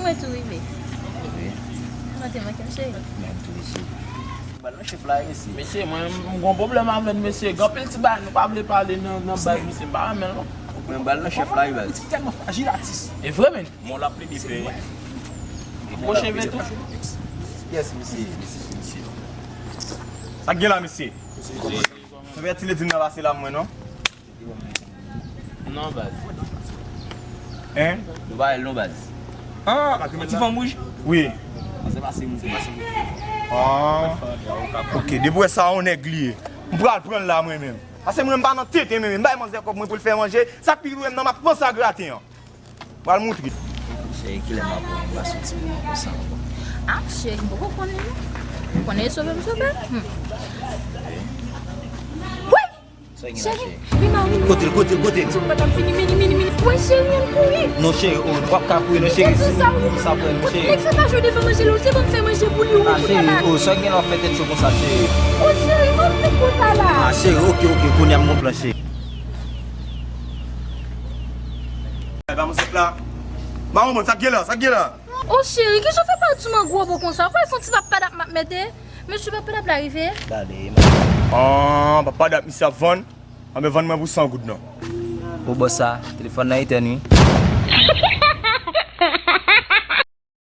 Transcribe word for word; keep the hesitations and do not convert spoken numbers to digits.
Mwen tou rive. Kòman te manke m, cheri? Menm tou, mesye. Bal nan chèf la, mesye. Mesye, mwen, m gon pwoblèm avè n, mesye. Gen anpil ti bagay nou pa vle pale nan, nan baz, mesye. M pa renmen l, non. Mwen, bal nan chèf la, baz. Ou tèlman frajil, atis. E vre, men. Mon la plede fè. Gwo cheve tou. Yes, mesye. Sa k gen la, mesye? Fè ti ledin nan pase la, mwen, non? Non, baz. Hein? Nou pa wè l non, baz. Ah, ti fanm wouj? Wi. Pase, pase, moun, pase, moun. Ah. Ok, depi w wè sa, yon nèg li ye. M pral pran l la, mwen menm. Pase mwen, m pa nan tenten, men m bay manzè kòb mwen pou l fè manje. Sa k pi lwen m nan, m ap panse a graten an. Pral moutre. Cheri, kilè m ap wè w anba sou ti moman konsa ankò? Ah, cheri, m poko konnen non. Ou konnen e sove m sove. Hmm. Wi! Sa gen la, cheri? Cheri, vin nan vin. Kote l, kote l, kote l? Sou mwen ap vini, vini, vini, vini. Wi, cheri, ann kouri. Non, cheri, oh, w ap ka kouri, non, cheri. Kèt sa, wi. Sa pran, non, cheri. Nèg sa pa jwe devan manje la, ou te ban m fè manje pou li, wi, pou tabak. Ah, cheri, oh, sa gen la w ap fè tèt cho konsa, cheri? Oh, cheri, sa w di konsa la? Ah, cheri, ok, ok, kounye a m gon plan, cheri. Ba mwen sèk la. Ba mwen, sa k gen la, sa k gen la? Oh cheri, kijan w fè pale sou mwen gwo bo konsa? Ou kwè se yon ti pap padap m ap mete? Mesye pap padap la rive. Gade, man. Ah, pap padap misye ap vann? Anben vann mwen pou san goud non. Pou bòs sa, telefòn nan etèn wi.